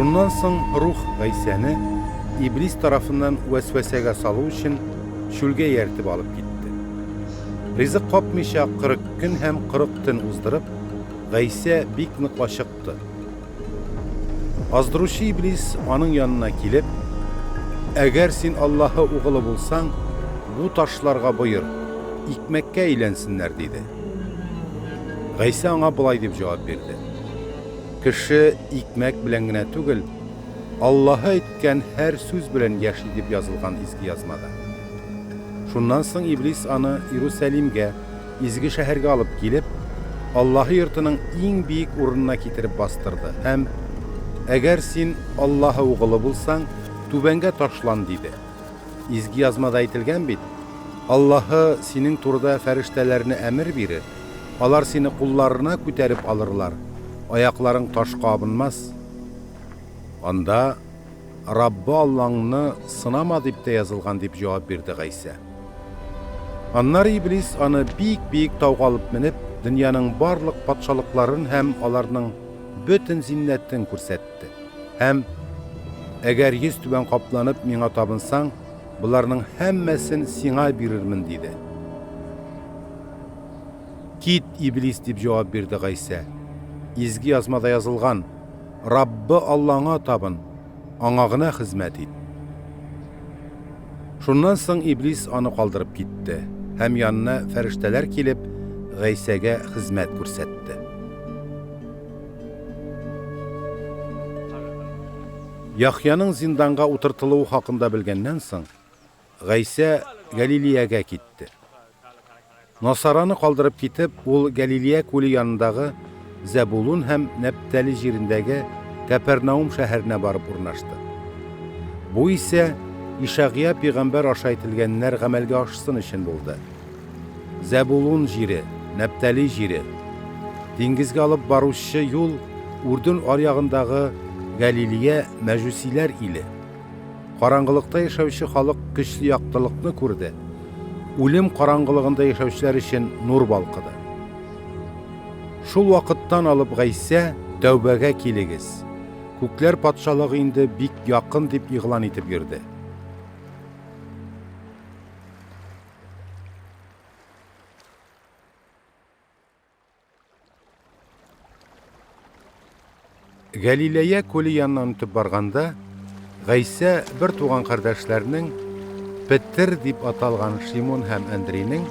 Шуннан соң Рух Гайсәне, Иблис тарафыннан вәсвәсәгә салу өчен, чүлгә ияртеп алып китте. Ризык капмыйча 40 көн һәм 40 төн уздырып, Гайсә бик нык ачыкты. Аздыручы Иблис аның янына килеп, Әгәр син Аллаһы угылы булсаң, бу ташларга боер, икмәккә әйләнсеннәр, диде. Гайсә аңа болай дип җавап бирде. Кеше икмәк белән генә түгел, Аллаһы әйткән һәр сүз белән яши дип язылган Изге Язмада. Шуннан соң Иблис аны Иерусалимгә, изге шәһәргә алып килеп, Аллаһы йортының иң биек урынына китереп бастырды һәм, Әгәр син Аллаһы угылы булсаң, түбәнгә ташлан, диде. Изге Язмада әйтелгән бит, Аллаһы синең турыда фәрештәләренә әмер бирер, алар сине кулларына күтәреп алырлар, аякларың ташка абынмас. Анда, Раббы Аллаңны сынама дип тә язылган, дип җавап бирде Гайсә. Аннары Иблис аны бик биек тауга алып менеп, дөньяның барлык патшалыкларын һәм аларның бөтен зиннәтен күрсәтте. Һәм, Әгәр йөзтүбән капланып миңа табынсаң, боларның һәммәсен сиңа бирермен, диде. Кит, Иблис, дип җавап бирде Гайсә. Изге Язмада язылган, Раббы Аллаңа табын, аңа гына хезмәт ит. Шуннан соң Иблис аны калдырып китте, һәм янына фәрештәләр килеп, Гайсәгә хезмәт күрсәтте. Яхъяның зинданга утыртылуы хакында белгәннән соң, Гайсә Галилеягә китте. Насараны калдырып китеп, ул Галилея күле янындагы Зәбулун һәм Нәптали җирендәге Кәпәрнаум шәһәренә барып урнашты. Бу исә Ишагъя пигамбәр аша әйтелгәннәр гамәлгә ашсын өчен булды. Зәбулун җире, Нәптали җире. Диңгезгә алып баручы юл Үрдүн аръягындагы Галилия мәҗүсиләр иле. Караңгылыкта яшәүче халык көчле яктылыкны күрде. Үлем караңгылыгында яшәүчеләр өчен нур балкыды. Шул вакыттан алып Гайсә, Тәүбәгә килегез, күкләр патшалыгы инде бик якын, дип игълан итеп йөрде. Галилея күле яныннан үтеп барганда, Гайсә бер туган кардәшләрнең Петер дип аталган Шимун һәм Андрейнең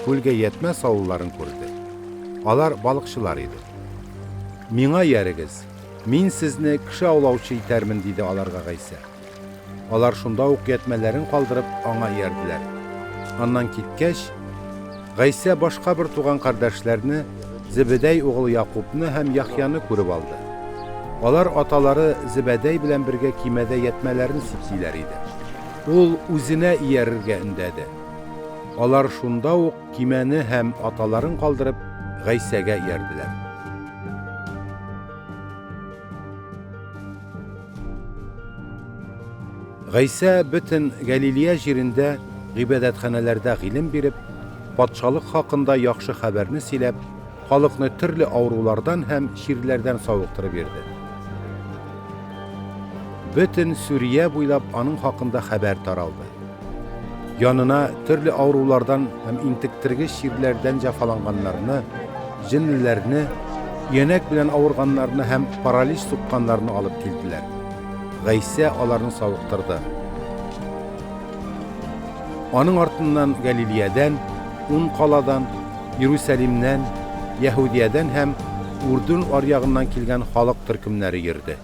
күлгә ятмә салуларын күрде. Алар балыкчылар иде. Миңа иярегез, мин сезне кеше аулаучы итәрмен, диде аларга Гайсә. Алар шунда ук ятьмәләрен калдырып, аңа иярделәр. Аннан киткәч, Гайсә башка бер туган кардәшләрне, Зебедәй угылы Якубны һәм Яхъяны күреп алды. Алар аталары Зебәдәй белән бергә кимәдә ятьмәләрен сипсиләр иде. Ул үзенә иярергә өндәде. Алар шунда ук кимәне һәм аталарын калдырып, Гайсәгә иярделәр. Гайсә бөтен Галилея җирендә гыйбадәтханәләрдә гыйлем биреп, Патшалык хакында яхшы хәбәрне сөйләп, халыкны төрле авырулардан һәм чирләрдән савыктырып йөрде. Бөтен Сүрия буйлап аның хакында хәбәр таралды. Янына төрле авырулардан һәм интектергеч чирләрдән җәфаланганнарны, җенлеләрне, өянәк белән авырганнарны һәм паралич сукканнарны алып килделәр. Гайсә аларны савыктырды. Аның артыннан Галилиядән, ун каладан, Иерусалимнән, Яһүдиядән һәм Үрдүн аръягыннан килгән халык төркемнәре йөрде.